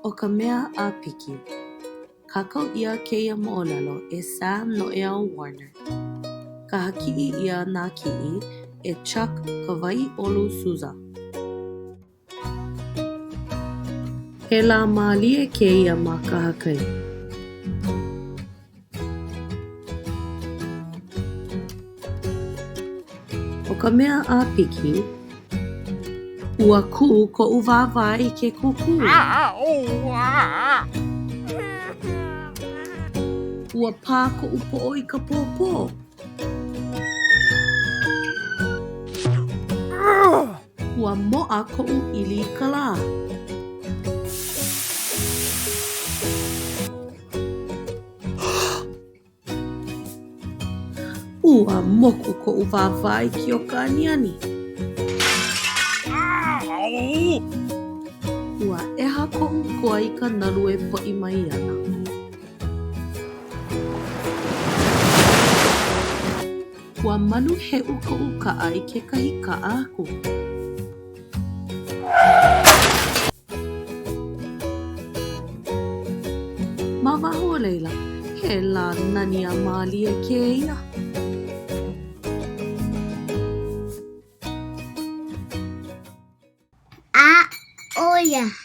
ʻO ka mea ʻāpiki. Kākau ʻia kēia moʻolelo e Sam Noʻeau Warner. Kahakiʻi ʻia nā kiʻi e Chuck Kawaiʻolu Souza. He lā mālie kēia ma kahakai. ʻO ka mea ʻāpiki, ua kū koʻu wāwae i ke kukū. Ua pā koʻu poʻo i ka pōpō. Ua moʻa koʻu ʻili i ka lā. Ua moku koʻu wāwae i ke o ka aniani. Ua ʻeha koʻu koa i ka nalu e poʻi mai ana. Ua manuheʻu koʻu kaʻa i kekahi kaʻa aku. Ma waho o laila, he lā nani a mālie kēia.